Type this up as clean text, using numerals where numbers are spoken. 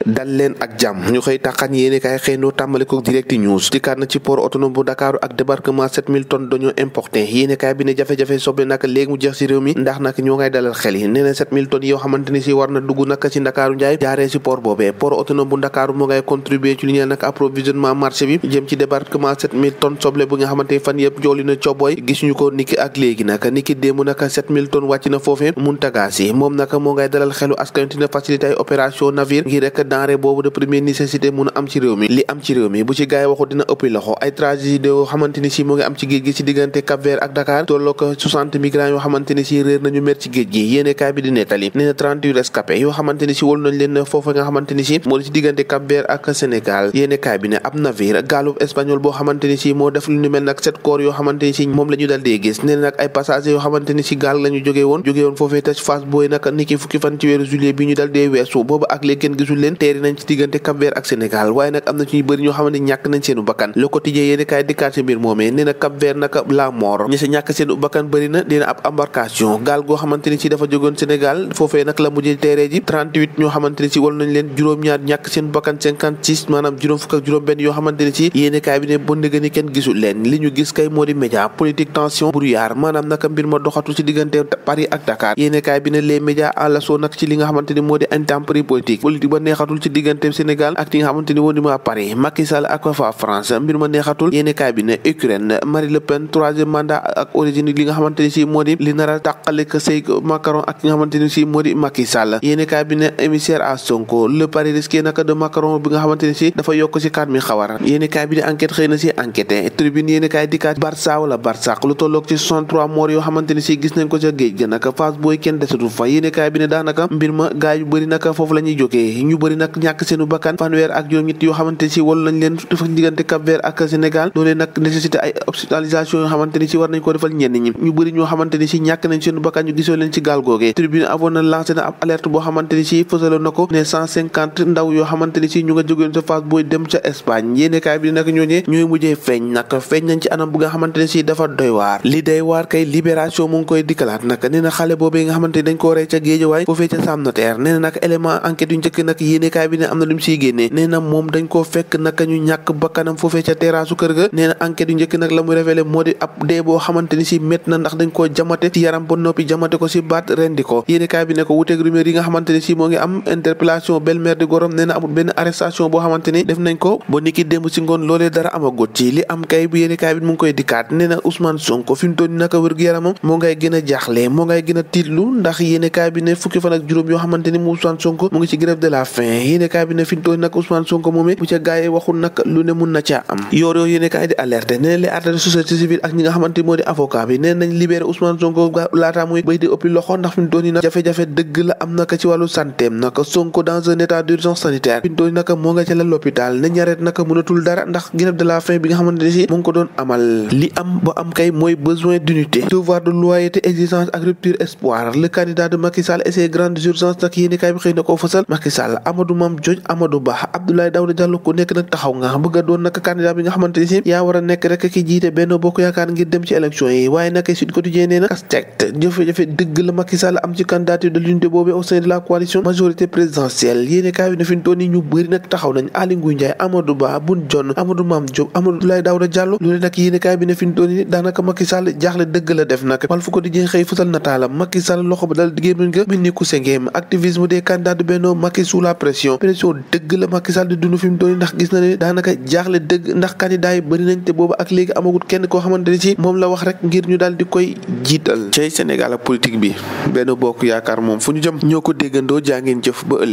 dal leen ak jàmm ñu xëy taxañ yéene kaay xëyndoo tàmbale ko direct news dikkaat na ci port autonome bu Dakar ak débarquement 7000 tonnes d'oignon importé yéene kaay bi ne jafe-jafe soble nag léegi mu jeex ci réew mi ndax nag ñoo ngay dalal xel yi nee na 7000 tonnes yoo xamante ni si war na dugg nag ci Ndakaaru njaay jaaree ci port boobee port autonome bu Dakar moo ngay contribuer ci li ñeel nag approvisionnement marché bi jëm ci débarquement 7000 tonnes soble bu nga xamante fan yëpp jooli na cobooy gis ñu ko niki ak léegi nag niki démb nag 7000 tonnes wàcc na foofee Mountagassi moom nag moo ngay dalal xelu askan dina faciliter ay opération navire ngir rek denrée boobu de première nécessité mun a am ci réew mi li am ci réew mi bu ci gaay waxu dina ëppi loxo ay tragédie yoo xamante ni si moo ngi am ci géej gi ci diggante Cap-Vert ak Dakar tolloo ko 60 migrants yoo xamante ni si réer nañu mer ci géej gi yéene kaay bi di nettali nee na 38 rescapés yoo xamante ni si wol nañ leen foofu nga xamante ni si moo di ci diggante Cap-Vert ak Sénégal yéene kaay bi ne ab navire gaalub espagnol boo xamante ni si moo def lu ñu mel nag 7 corps yoo xamante ni si moom la ñu dal dee gis nee na nag ay passagers yoo xamante ni si gaal la ñu jógee woon foofee te Fass Boye nag niki fukki fan ci weeru juillet bi ñu dal dee weesu boobu ak léegi kenn gisul leen teeri nañ ci diggante Cap-Vert ak Sénégal waaye nag am na ci ñu bëri ñoo xamante ni ñàkk nañ seenu bakkan Le Quotidien yéeni kaay dikkaat ci mbir moomee nee na Cap-Vert nag la mort ñi sa ñàkk seenu bakkan bëri na dina ab embarcation gaal goo xamante ni si dafa jógoon Sénégal foofee nag la mujjee teeree ji 38 ñoo xamante ni si wal nañ leen juróom-ñaar ñàkk seenu bakkan 56 maanaam juróom fukk ak juróom benn yoo xamante ni si yéeni kaay bi ne ba ndëgë ni kenn gisul leen li ñu gis kay moo di média politique tension brouillard maanaam nag mbir ma doxatul ci diggante Paris ak Dakar yéeni kaay bi ne les médias à l'assaut nag ci li nga xamante ni moo di intempérie politique ba neexatul ci diggante Sénégal ak li nga xamante ni moo di ma Paris Macky Sall ak fa France mbir ma neexatul yéeni kaay bi ne Ukraine Marine Le Pen troisième mandat ak origine li nga xamante ni si moo di li nar a tàqale ko sëy Macron ak li nga xamante ni si moo di Macky Sall yéeni kaay bi ne émissaire à Sonko le pari risqué naka de Macron bi nga xamante ni si dafa yokk si kaat mi xawar yéeni kaay bi ne enquête xëy na si enquête tribune yéeni kaay dikkaat Barça wala Barsaq lu tolloog ci 63 morts yoo xamante ni si gis nañ ko ca géej ga naka Fass Boye kenn desatu fa yéeni kaay bi ne daanaka mbir ma gaay yu bëri naka foofu la ñuy jógee ñu bëri nag ñàkk seenu bakkan fanweer ak juróom-ñett yoo xamante ni si wol nañ leen dafa diggante Cap-Vert ak Sénégal loolee nag nécessité ay hospitalisation yoo xamante ni si war nañ ko defal ñenn ñi ñu bëri ñoo xamante ni si ñàkk nañ seenu bakkan ñu gisoo leen ci gaal googee tribune avoon na lancé na ab alerte boo xamante ni si fësaloon na ko ne 150 ndaw yoo xamante ni si ñu nga jógeen sa Fass Boye dem ca Espagne yéene kaay bi nag ñooñee ñooy mujjee feeñ nag feeñ nañ ci anam bu nga xamante ni si dafa doy waar li day waar kay libération mu ngi koy dikkalaat nag nee na xale boobee nga xamante ni dañ ko rey ca Géejawaay foofee ca Sam Notaire nee na nag élément enquête yu njëkk nag yéene kaay bi ne am na lu mu siy génnee nee na moom dañ koo fekk naka ñu ñàkk bakkanam foofee ca terraasu kër ga nee na enquête yu njëkk nag la muy révélé moo di ab dee boo xamante ni si métti na ndax dañ koo jamate ci yaram ba noppi jamate ko si baat rendi ko yéene kaay bi ne ko wuteeg rumeur yi nga xamante ni si moo ngi am interpellation belle-mère di Gorom nee na amul benn arrestation boo xamante ni def nañ ko ba niki démb si ngoon loolee dara amagut ci li am kay bu yéene kaay bi mu ngi koy dikkaat nee na Ousmane Sonko fi mu toll naka wér-gu-yaramam moo ngay gën a jaaxle moo ngay gën a tiitlu ndax yéene kaay bi ne fukki fan ak juróom yoo xamante ni mu Ousmane Sonko mu ngi ci grève de la faim yéene kaay bi ne fi mu toll nag Ousmane Sonko moomee bu ca gaay waxul nag lu ne mun na caa am yoor yoo yéene kaay di alerte nee na les arts de société civile ak ñi nga xamante ni moo di avocat bi nee nañ libéré Ousmane Sonko laataa muy bay di ëppi loxo ndax fi mu toll nii nag jafe-jafe dëgg la am naka ci wàllu santeem naka Sonko dans un état d'urgence sanitaire fi mu toll nii naka moo nga ca la l'hôpital ne ñareet naka mënatul dara ndax grève de la faim bi nga xamante ni si mu ngi ko doon amal li am ba am kay mooy besoin d'unité devoir de loyauté exigence ak rupture espoir le candidat de Macky Sall et ses grandes urgences nag yéeni kaay bi xëy na koo fësal Macky Sall Amadou Mame Diop Amadou Ba Abdoulaye Daouda Diallo ku nekk nag taxaw nga bëgg a doon nag candidat bi nga xamante ni si yaa war a nekk rek ki jiite Benno Bokk Yaakaar ngir dem ci élection yi waaye nag Sud Quotidien nee na casse-tête jafe-jafe dëgg la Macky Sall am ci candidature de l'unité boobee au sein de la coalition majorité présidentielle yéeni kaay bi ne fi ñu toll nii ñu bëri nag taxaw nañ Aly Ngouille Ndiaye Amadou Ba Boun Dionne Amadou Mame Diop Abdoulaye Daouda Diallo loolu nag yéeni kaay bi ne fi ñu toll nii daanaka Macky Sall jaaxle dëgg la def nag Walf Quotidien xëy fësal nataalam Macky Sall loxo ba dal diggéem nga mel ni ku sengeem activisme des candidats de Benno Macky sous la pression dëgg la Macky Sall di dund fi mu toll nii ndax gis na ne daanaka jaaxle dëgg ndax candidat yi bëri nañ te boobu ak léegi amagut kenn koo xamante ni si moom la wax rek ngir ñu daal di koy jiital cay Sénégal ak politique bi Benno Bokk Yaakaar moom fu ñu jëm ñoo ko déggandoo jaa ngeen jëf ba ëllëg